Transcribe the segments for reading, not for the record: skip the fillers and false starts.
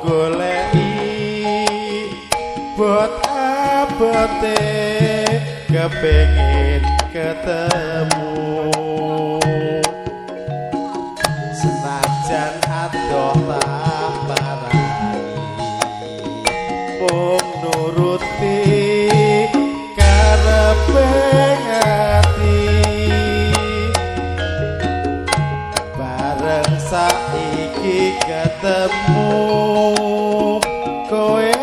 goleki bot abote kepengin ketemu senajan adoh tak parani mung nuruti karepe ati bareng saiki ketemu kowe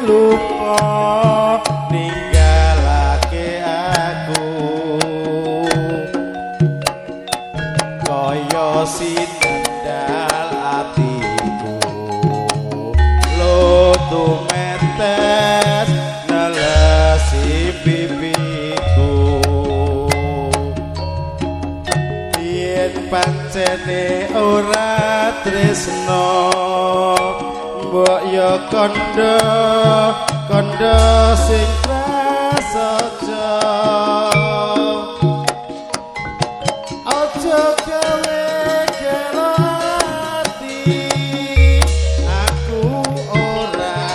lupa ninggalake aku kaya sinendal atiku lutu metes nelesi pipiku yen pancene ora tresno mbok yo kandha kandha sing prasaja aja gawe gelo ati aku ora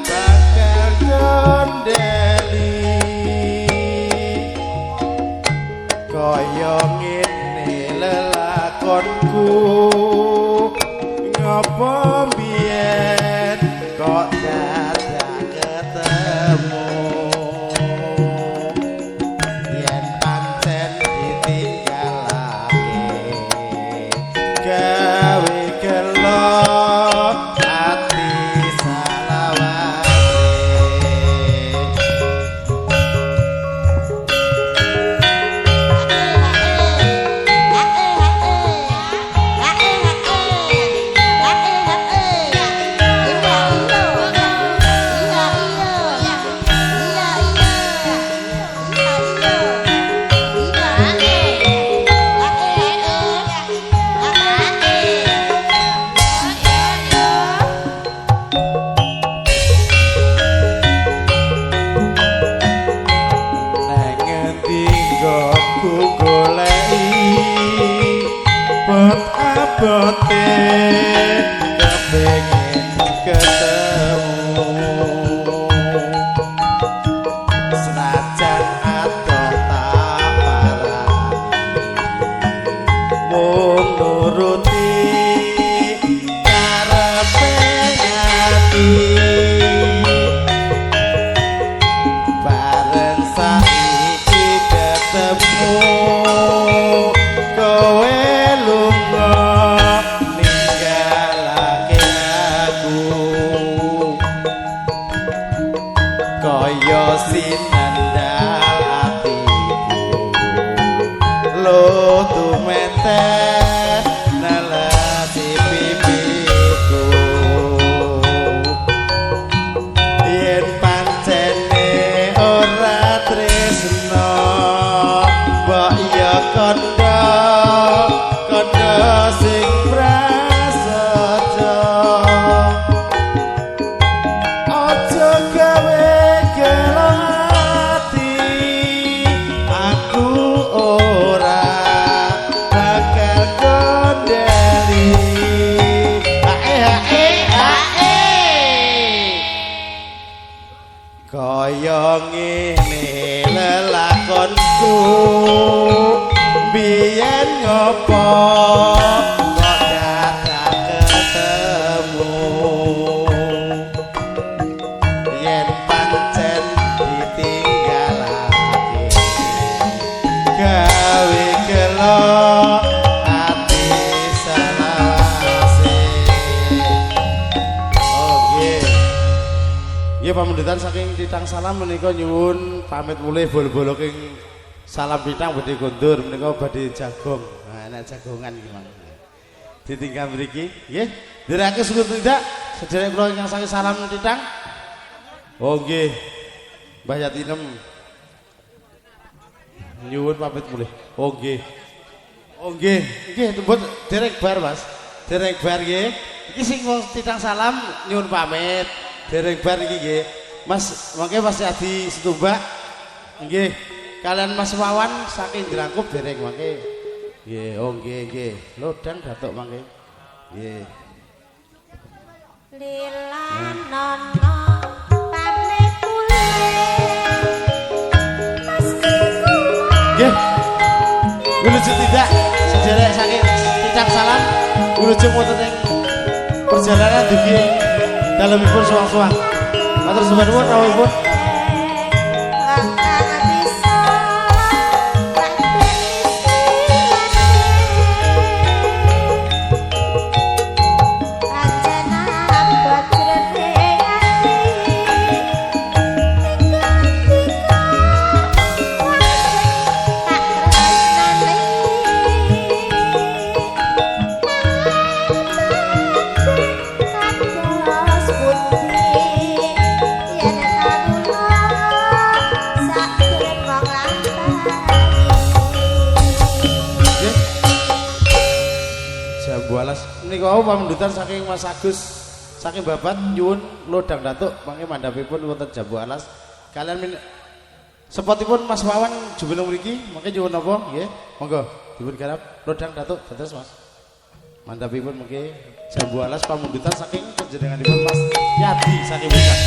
bakal gondeli kaya ngene lelakonku ngopo mbiyen kok dadak ketemu yen pancen ditinggalake gawe gelo ati salawase. Nang ngendi nggonku goleki bot abote kepengin ketemu senajan adoh tak parani mung nuruti karepe ati bareng saiki ketemu kowe lunga ninggalake aku kaya sinandal atiku lutu metes nelesi pipiku yen pancene ora tresno mbok ya kandha kandha sing prasaja aja gawe gelo ati aku ora bakal gondeli ae ae ae kaya ngene lelakonku biyen ngopo kok dadak ketemu yen pancen ditinggalake gawe gelo ati selawase. Oh nggih. Nggih pamundutan saking Titang Salam menika nyuwun pamit mulih bolo-bolo king Salam Titang badhe kondur menika badhe jagong. Nah, enak jagongan iki mang. Ditinggal mriki nggih. Ndereke syukur tindak sederek kula ingkang saking Salam Titang. Oh nggih. Mbah Yatinem nyuwun pamit mulih. Oh nggih. Oh nggih, nggih tembut derek bar Mas. Derek bar nggih. Iki sing wong Titang Salam nyuwun pamit. Derek bar iki nggih. Mas, mangke Mas Adi Setumbak nggih. Kalian Mas Wawan saking Jrangkup dereng mangke. Nggih, oh nggih nggih. Lodang datuk mangke. Nggih. Lilanono pamit mulih meski kula. Nggih. Wilujeng tindak sederek saking Titang Salam wilujeng wonten ing perjalanan dugi dalemipun suwang-suwang. Matur sembah nuwun rawuhipun. Niku wau pamundutan saking Mas Agus saking Babat nyuwun lodang datuk mangke mandhapipun wonten Jambu Alas. Kalian sepotipun Mas Wawan jumeneng mriki mangke nyuwun napa nggih? Monggo dipun garap lodang datuk dados Mas. Mandhapipun mangke Jambu Alas pamundutan saking panjenenganipun Mas Yadi saking Bukan.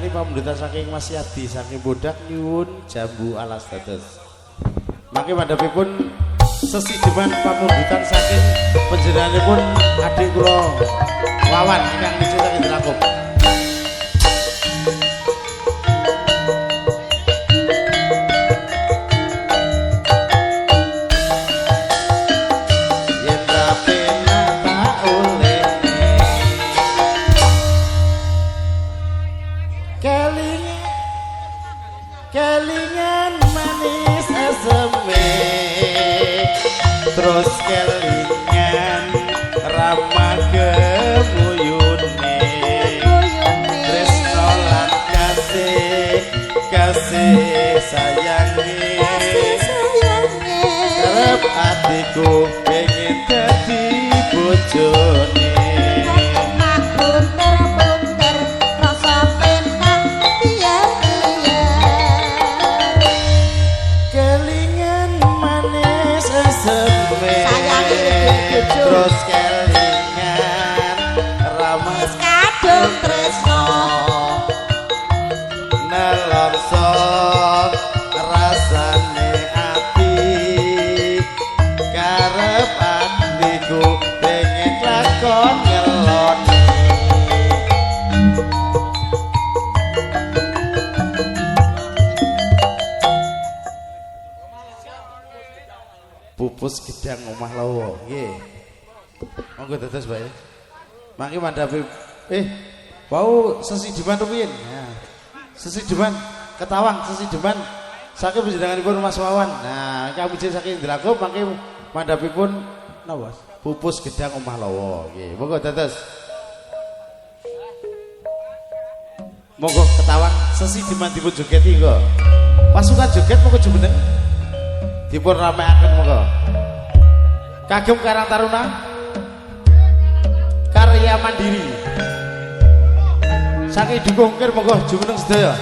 Pamundutan saking Mas Yadi saking Bodak nyuwun Jambu Alas dados. Mangke mandhapipun sesideman pamundutan saking panjenenganipun adik kula Wawan ingkang lucu saking Dilakop. Yen ra penak tak oleh kelingan manis eseme terus kelingan ramah gemuyune tresno lan kasih kasih sayange kerep atiku pengen dadi bojone. Terus kelingan ramah kadung tresno nelongso rasane ati karep atiku pengen lakon ngeloni. Pupus gedang omah lawa nggih. Monggo dados bae. Mangke mandhapi Wau sesideman rumiyin. Nah, sesideman Ketawang, sesideman saking panjenenganipun Mas Wawan. Nah, kami saking Dragop mangke mandhapipun napa? Pupus Gedang Omah Lawa. Nggih, monggo dados. Monggo Ketawang sesideman dipun jogeti monggo. Pasukan joget monggo jumeneng. Dipun ramekaken monggo. Kagem Karang Taruna Karya Mandiri. Saking Dukuh Ungkir monggo jumeneng sedaya.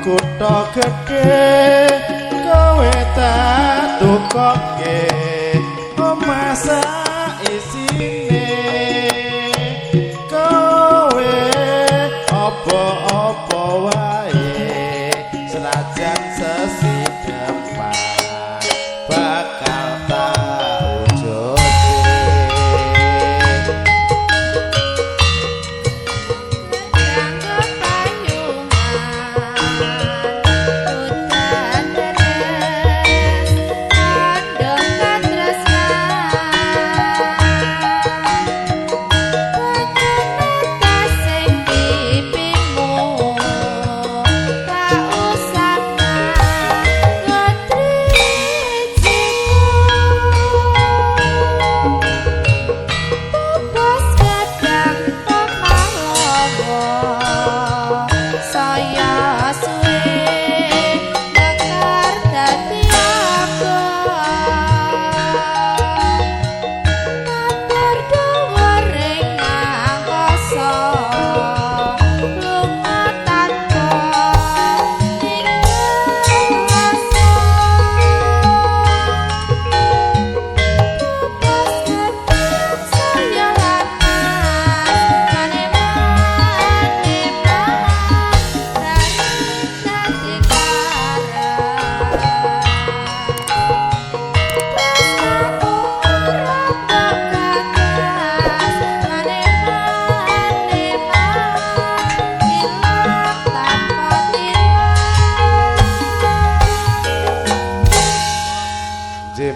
Kutha gedhe kowe tak tukoke omah saisine kowe apa-apa wae senajan sesideman bakal tak wujudke.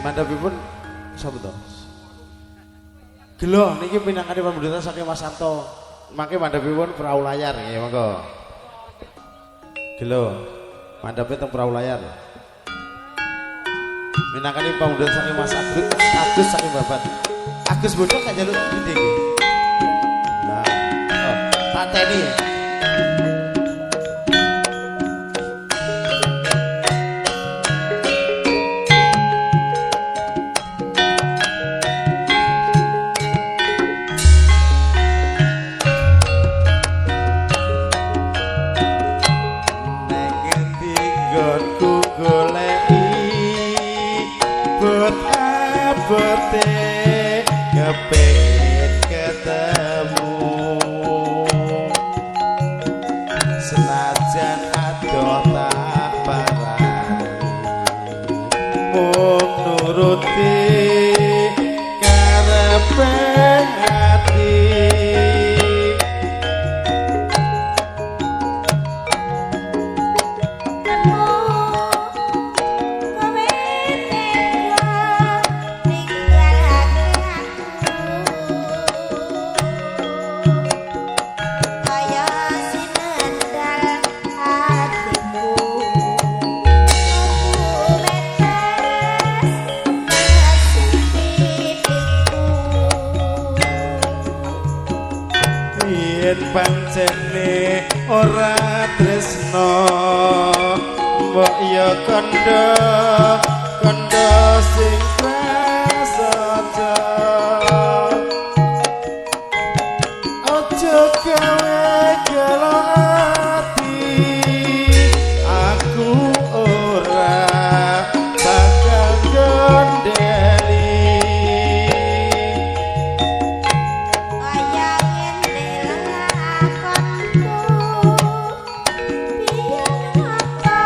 Mandhapipun sapa to? Gelo niki pinangkane pamundhutan saking Mas Santo. Mangke mandhapipun perahu layar nggih monggo. Gelo mandhape teng perahu layar. Minangkane pamundhutan saking Mas Agus, Agus saking Babat. Agus bodoh gak njaluk duit iki. Nah, oh, pateni. Neng ngendi nggonku abote kepengin ketemu senajan adoh tak parani mung nuruti karepe ati. Yen pancene ora tresno mbok ya kandha kandha sing prasaja aja gawe gelo ati aku ora bakal gondeli. Kaya ngene lelakonku biyen apa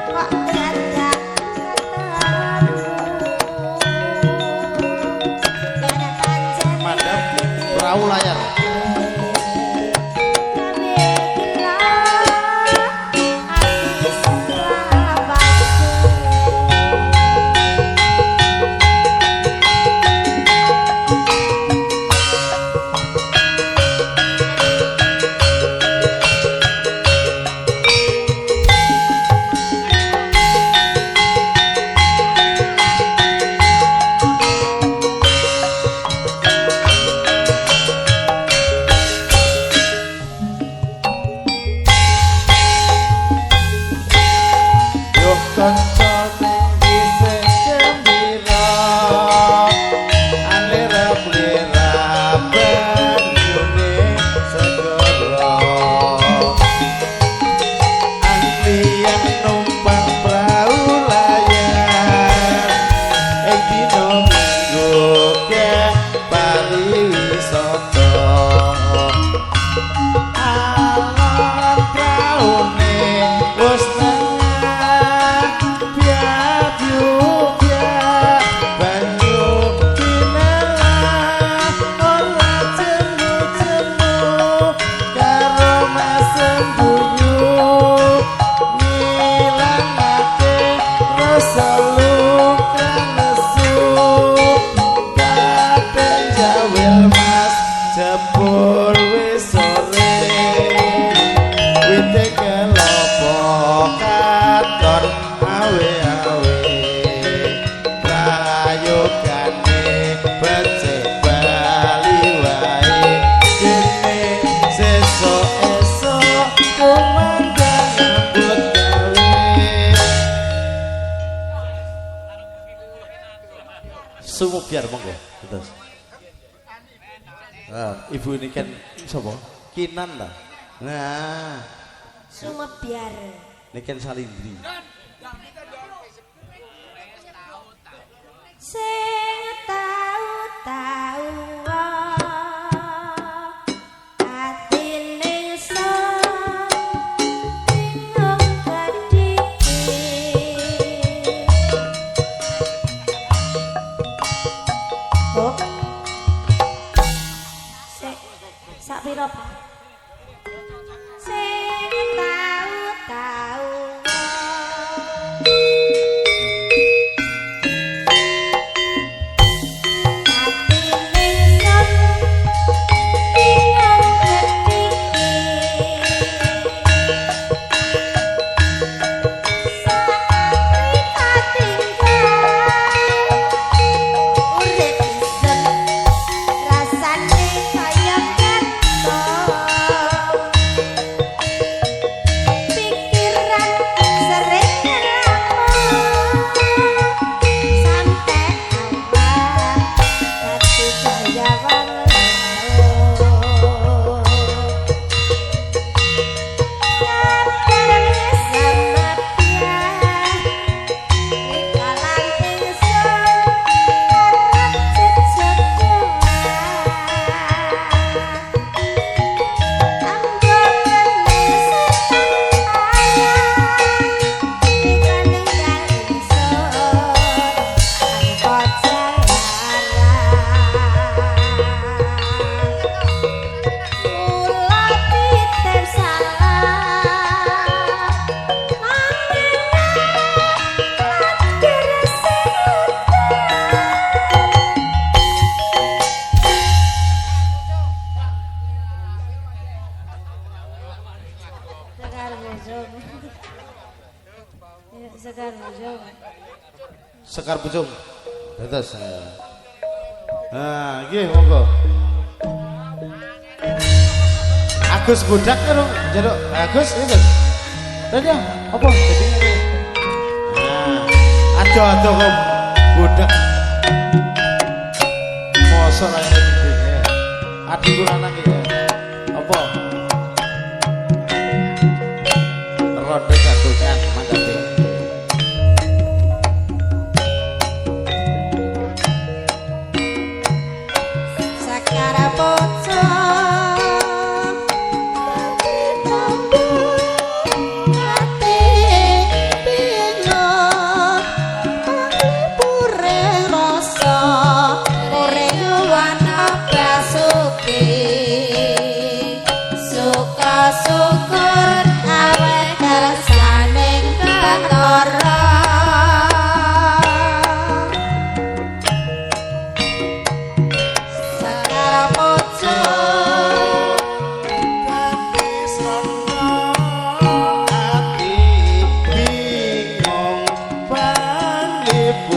kok dadak ketemu yen pancen Mandap perahu layar. Gawe gila ati selawase. Yo kanca ning dhisik gembira alirap-lirap banyune segara angliyan numpak prau layar ing dina minggu ke pariwisata alon praune wis nengah biak banyu pinelah ora jemu-jemu karo masem buyu ngilangake rasa luka nesu katen jawil mas jebul wis sore wite kelopo katon awe-awe prayogane becik bali wae dene sesuk esuk kumandang nyambut gawe. Sumubyar monggo terus. Nah, ibu ini kan sapa? Kinan ta? Nah, Sumebyar. Niken Salindri. Sing tau-tau atine bingung kedhike. Oh. Sik sak pira, Pak? Sing tau-tau Sekar Pucung. Sekar Pucung. Dados. Nah, nggih monggo. Agus Godak karo njaluk Agus iki Gus. Rene apa dadi ngene. Nah, adoh-adoh kok Godak. Mosok ra ngene iki. Adikku lanang iki. Apa? Rondo gantungan mangkate. Sekar Pucung ati bingung panglipure rasa ore wana basuki suka syukur awet kersaning Bathara. Sekar Pucung Gadis rondo ati bingung panglipuring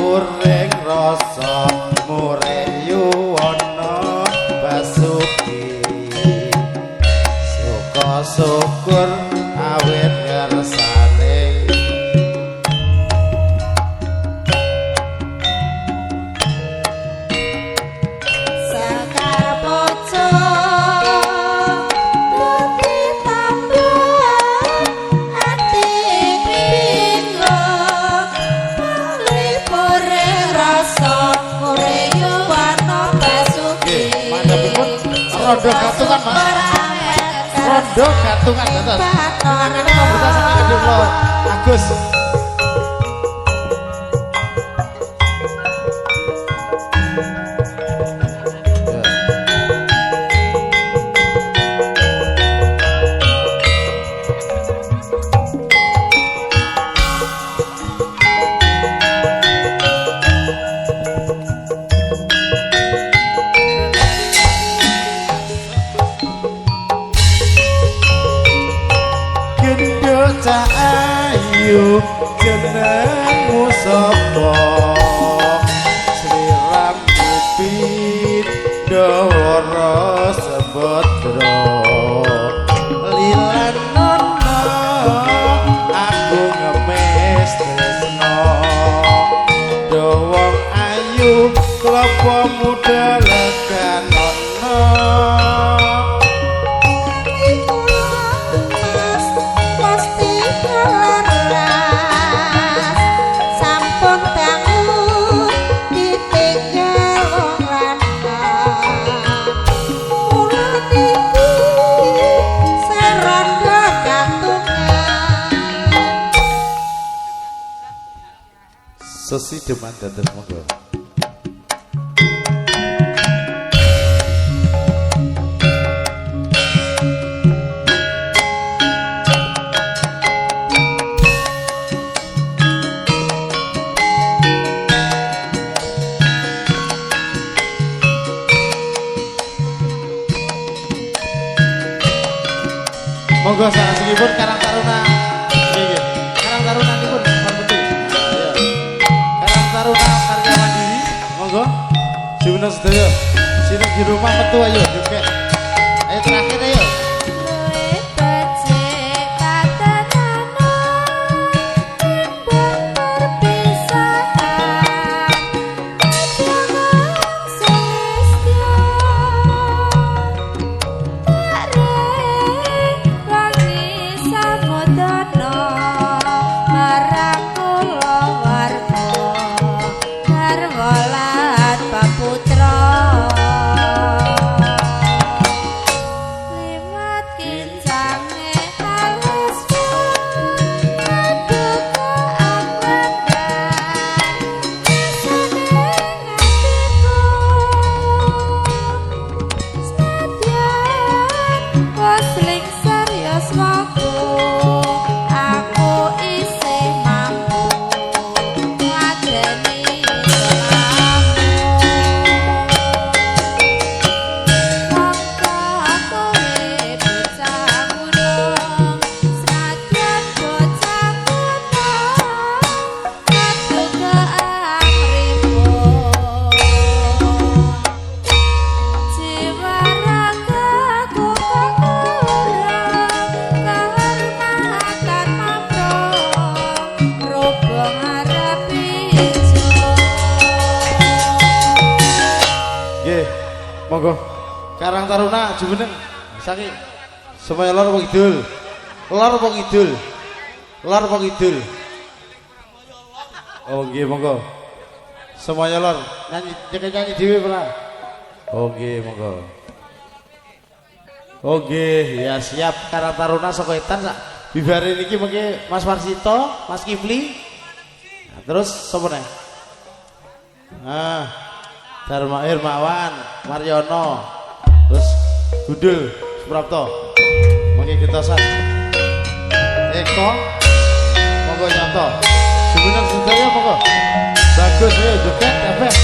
rasa murih yuwana basuki suka syukur awit ngersane. Sekar Pucung dadi tambah ati bingung panglipure rasa murih yuwana basuki. Nggih, mandhapipun rondo gatungan, Mas. Rondo gatungan dados. Mangkane pambutan saking Gedhe kula Agus. Ya. Gendho cah ayu jenengmu sapa sliramu pindhara sembadra lilanono aku ngemis tresna do wong ayu klopo muda leganono. Mas pasti keleras sampun dangu ditinggal wong lanang kula niki serondo gantungan. Sesi deman dados monggo. Monggo salajengipun Karang Taruna. Nggih nggih. Karang Taruna nipun Pak. Ayo. Karang Taruna Karya Mandiri, monggo. Juwino sedaya. Sinten di rumah metu ayo joget. Ayo terakhir ayo. Luwih becik patenana timbang perpisahan kadang sulistya taring wangi samudana marang kulawarga garwa lan paputra. Monggo. Karang Taruna jumeneng saking Semaya Lor apa Kidul? Lor apa Kidul? Lor apa Kidul? Oh nggih monggo. Semaya Lor nyanyi nyanyi dhewe ora? Oh nggih monggo. Oh nggih, ya siap. Karang Taruna saka etan sak bibare niki mengke Mas Warsito, Mas Kifli. Nah, terus sapa neh? Ah, Dharma Hermawan, Maryono, terus Gundul Suprapto. Mengke getosan. Eko monggo nyoto. Jumeneng sedaya monggo. Bagus ayo joget kabeh.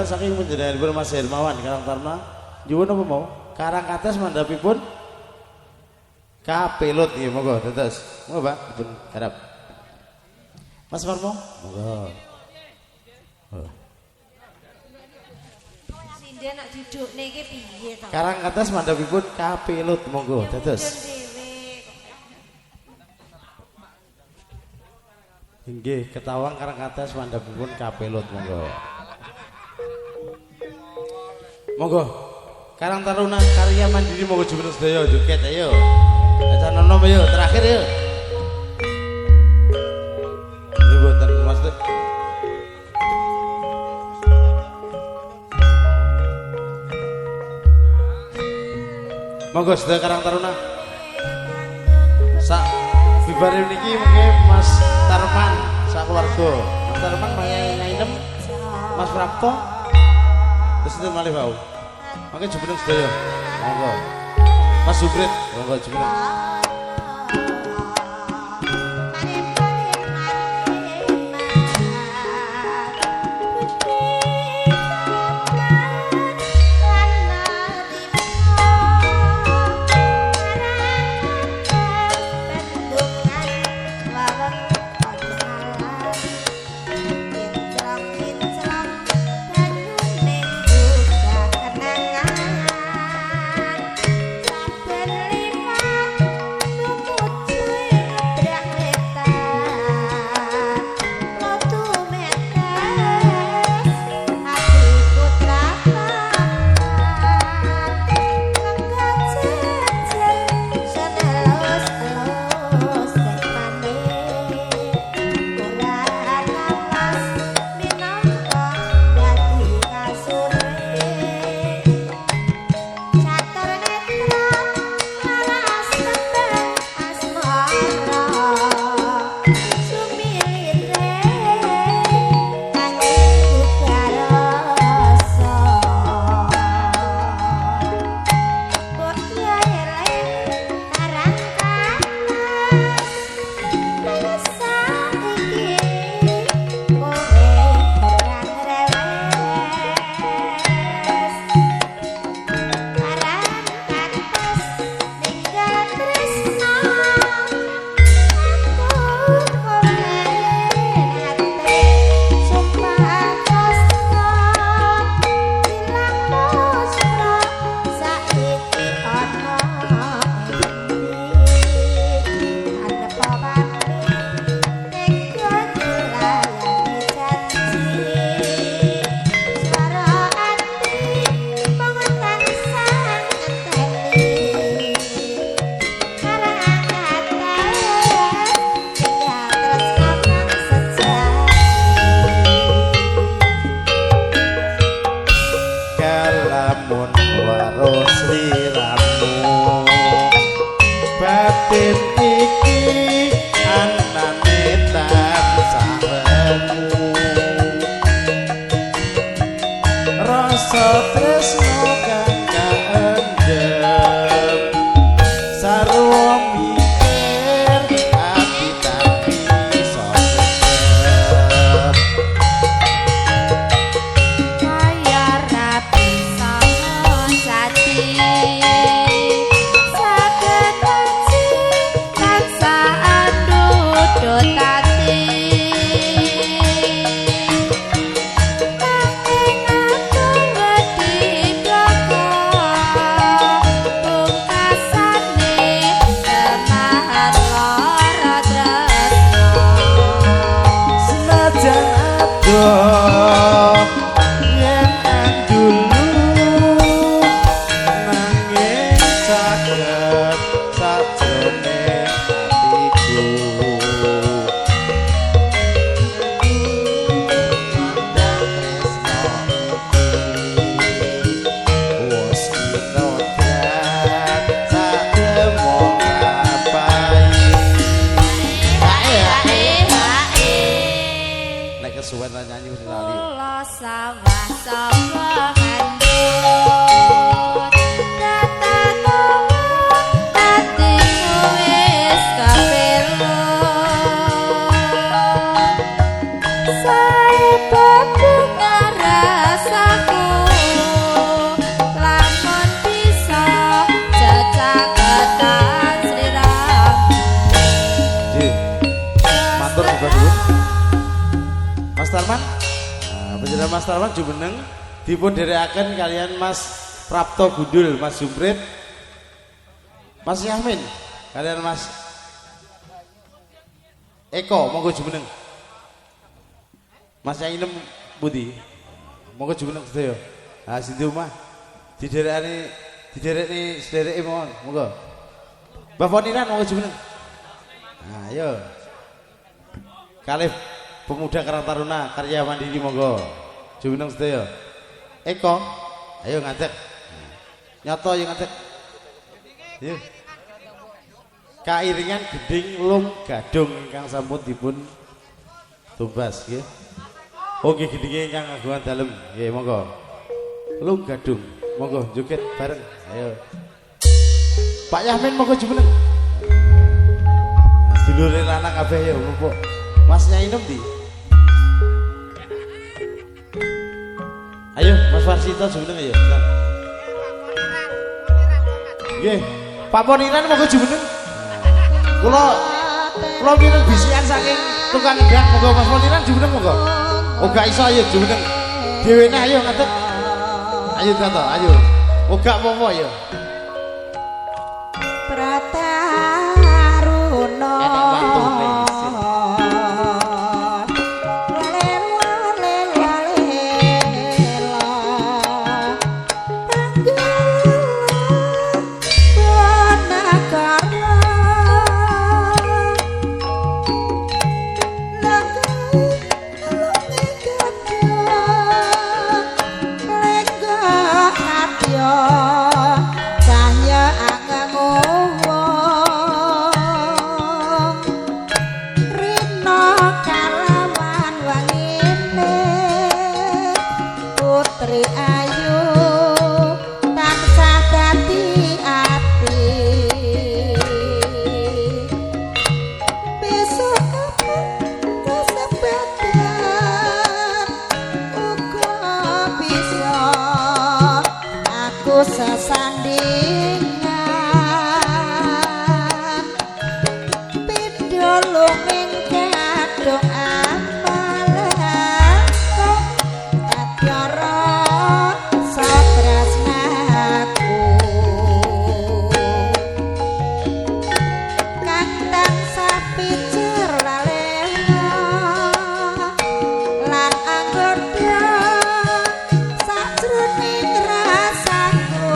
Saking panjenenganipun Mas Hermawan Karang Taruna nyuwun apa mau? Karangkates mandhapipun kapelut nggih monggo dados. Monggo Pak dipun garap. Mas Marmo monggo. Sinden nek dudukne iki piye to? Karangkates mandhapipun kapelut monggo dados. Nggih ketawang Karangkates mandhapipun kapelut monggo. Monggo Karang Taruna Karya Mandiri monggo jumeneng sedaya joget ayo. Acan nono ayo terakhir yo. Ini mboten Mas. Monggo sedaya Karang Taruna. Sak bibare niki mengke Mas Tarman sak keluarga. Mas Tarman mayainem Mas Prapto. Terus itu malih wau. Mangke jumeneng sedaya. Monggo. Mas Jubrit, monggo jumeneng. Kenangan saben lipat. weruh sliramu. Batin iki anane tansah rengu, rasa tresno kang kaendhem sarwa mikir ati tak bisa tetep. Kaya rapi sama jati, saged aji tansah andhudhut ati. Nanging aku wedi blaka, pungkasane kemahan lara tresna. Senajan adoh yen andulu, nanging saged sajroning atiku. Mandang tresno iki wis kinodrat sademong lampahi. Hae hae. Nek kesuwen ra nyanyi wis lali. Kula sawah saka ngandut, datatowa atiku wis kapelo. Sae bebunga rasaku, lamun bisa jecaketan sliramu. Nggih. Matur sembah nuwun. Mas Tarman. Nah, panjenengan Mas Tarman jumeneng dipun dherekaken kalian Mas Prapto Gundul, Mas Jumrit, Mas Yahmin, kalian Mas Eko, monggo jumeneng. Mas Yainem pundi? Monggo jumeneng sedaya. Ah sing omah diderekane diderekne sedereke mawon, monggo. Mbah Poniran monggo jumeneng. Nah, ayo. Kalih pemuda Karang Taruna Karya Mandiri monggo. Jumeneng sedaya. Eko, ayo ngadeg. Nyoto ayo ngadeg. Ayo. Kairingan gending lung gadung ingkang sampun dipun tumbas nggih. Oh nggih, gendinge ingkang kagungan dalem. Nggih, monggo. Lung gadung, monggo joget bareng. Ayo. Pak Yahmin monggo jumeneng. Sedulure lanang kabeh ya mumpuk. Mas Nyainem ndi? Ayo Mas Warsito jumeneng ayo. Nggih. Pak Poniran monggo jumeneng. Kula kula mireng bisikan saking tukang endang, monggo Mas Poniran jumeneng monggo. Oh gak iso, ayo jumeneng. Dhewene ayo ngadeg. Ayo Tato, ayo. Oh gak apa-apa ayo. Prataruna. Enek wantune isin. Lela lela lela, Panggala Bonakara, Lenggah kadya cahya angenguwung, rina kalawan wangine, putri ayu tansah dadi ati. Besok kapan kesempatan uga bisa aku sesandingan, pindha luming kadung amalengkung tatyara satresnaku kang tansah pijer lalena lan anggoda sajroning rasaku.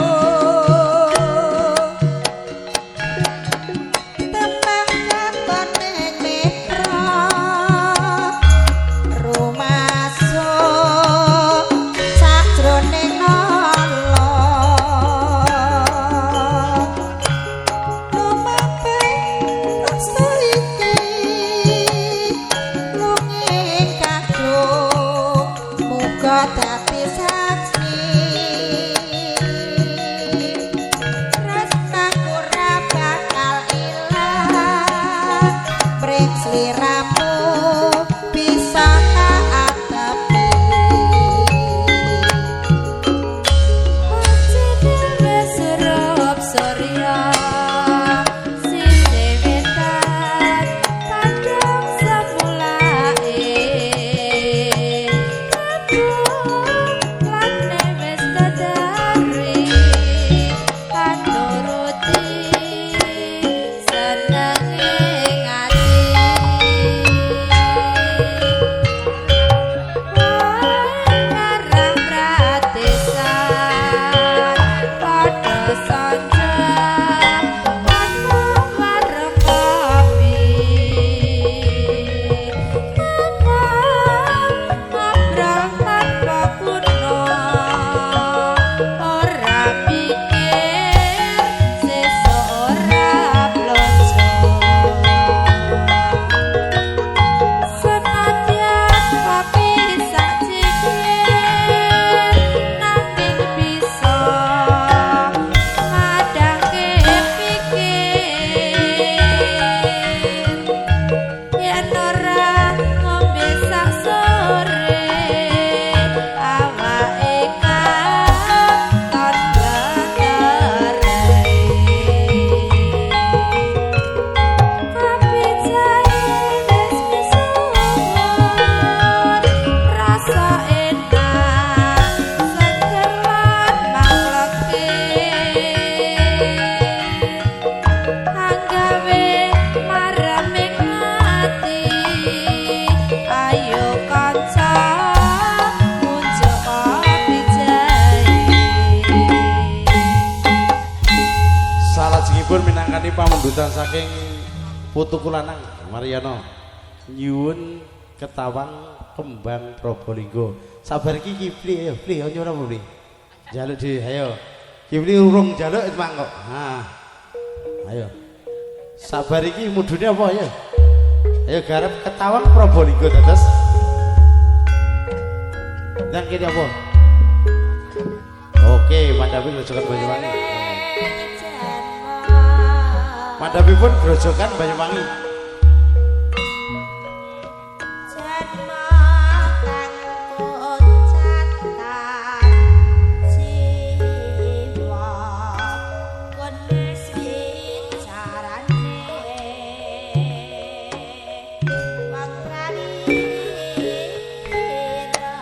Sonja ana warung kopi ngomong ngobrol tanpa guna ora pikir sesuk ora blonjo. Senadyan kopi sak cingkir nanging bisa madangke pikir. Yen ora ngombe sak sore awake katon bletere. Kopi jahe wis misuwur, rasa enak seger lan mangloke. Anggawe mareming ati, ayo kanca munjuk kopi jahe. Salajengipun minangkani pamundutan saking putuku lanang Mariano nyuwun Ketawang Kembang Probolinggo. Sabar iki Kipli, ayo Pli, ayo nyuwun apa Pli? Jaluk dhewe, ayo. Kipli urung jaluk mang kok. Ha. Ayo. Sabar iki mudune apa ayo? Ayo garap Ketawang Probolinggo dados. Nang kene apa? Oke, Madapi Grojogan Banyuwangi. Madhapipun Grojogan Banyuwangi. Janma kang ucatan jiwa kondisi carane wong pranira lela.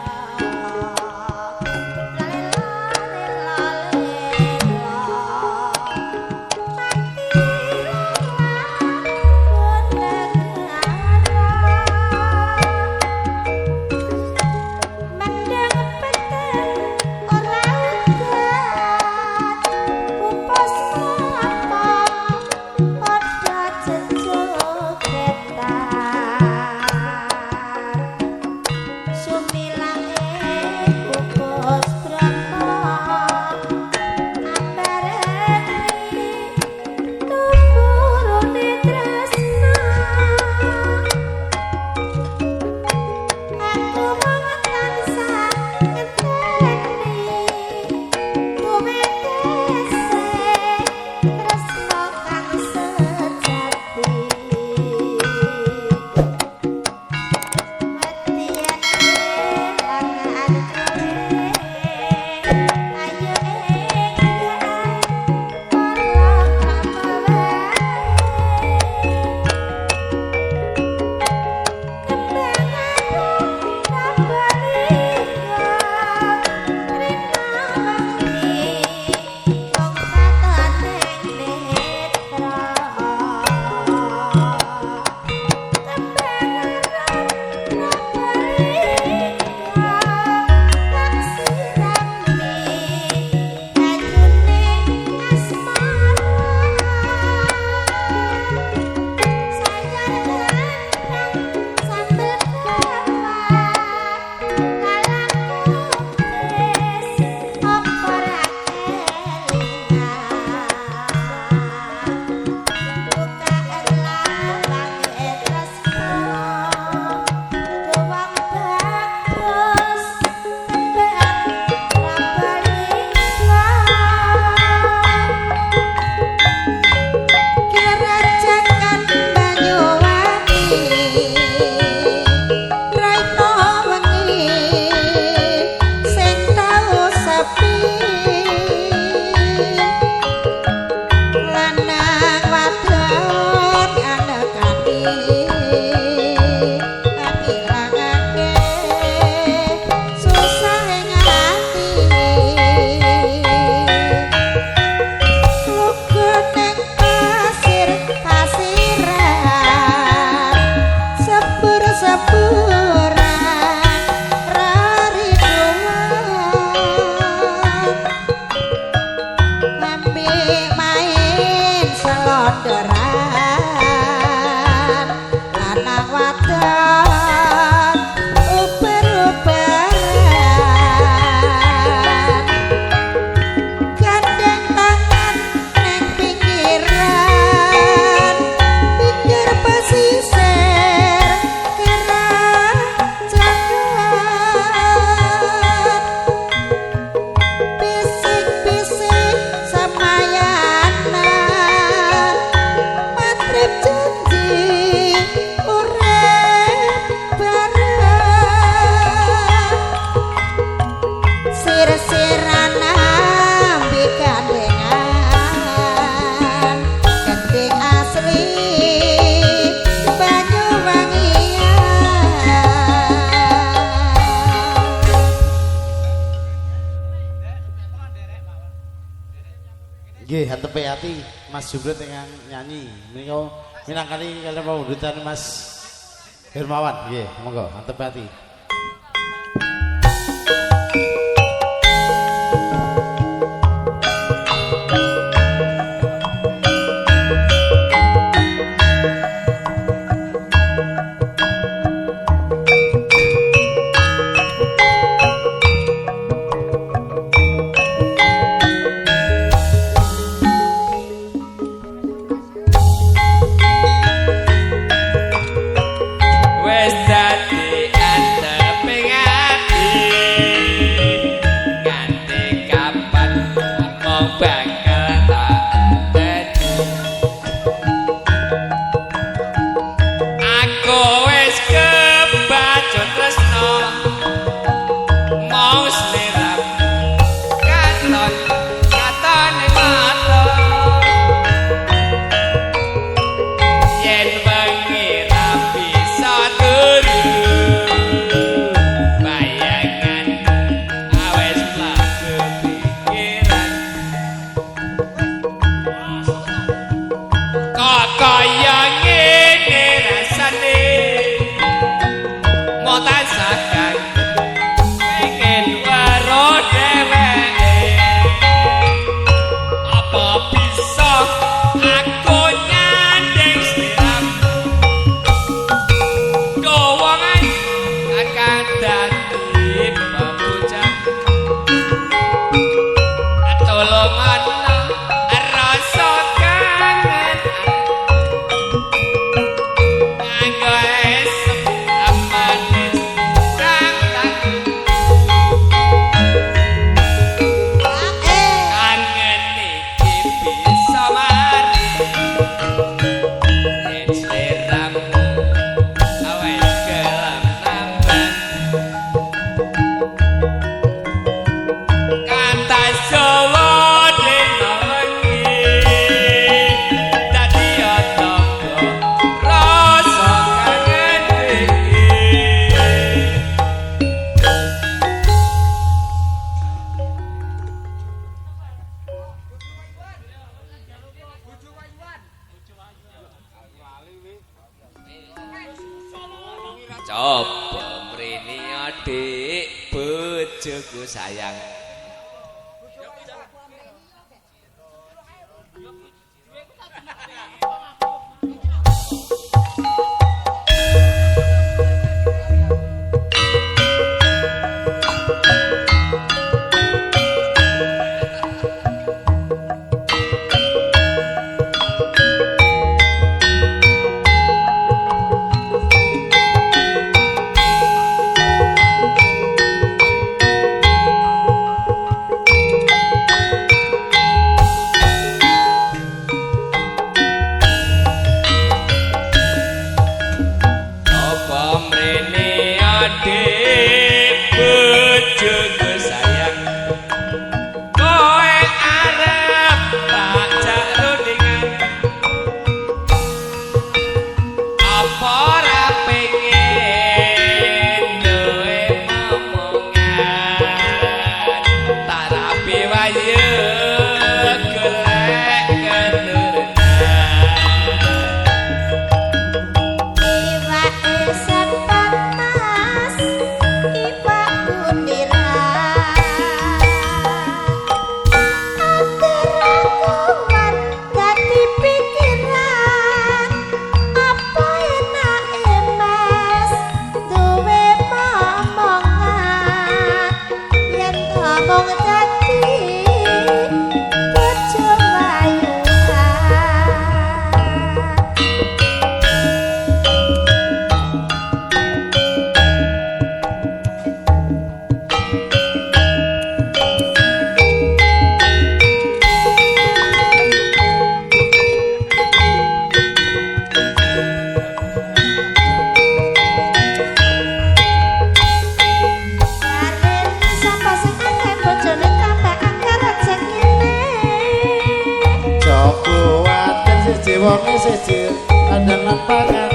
Nggih, antepe ati Mas Jumrit ingkang nyanyi. Menika minangkani kaliyan pamundhutan Mas Hermawan. Nggih, monggo antepe ati. Wes dadi anteping ati, nganti kapan mung bakal tak enteni. Aku wis kebacut tresno mung sliramu katon katone mata. Yen wengi ra bisa turu, bayangan awes mlebu pikiran. Kok kaya ngene rasane, mung tansah pengen weruh dheweke. Apa bisa aku nyanding sliramu, wong ayu akan dadi pebujang. Tolong ana rasa kangen, nganggo esem manis kang tak kangen iki bisa mari yen sliramu awes gelem nambah. Kata Jawa dina wengi dadi tamba rasa kangen iki. Coba mrene adik bojoku sayang. Coba mrene adik bojoku sayang, kowe arep tak jak rundingan. Apa ora pengen duwe momongan, tak rapi wayu golek keturunan. Iwake sepat mas, iwak kundiran. Ati ra kuat dadi pikiran, apa enake mas duwe momongan, yen ta mung dadi bojo layuan. Jarene sapa sing akeh bojone tambah akeh rezekine. Coba waten siji wonge siji kadang lan pangan.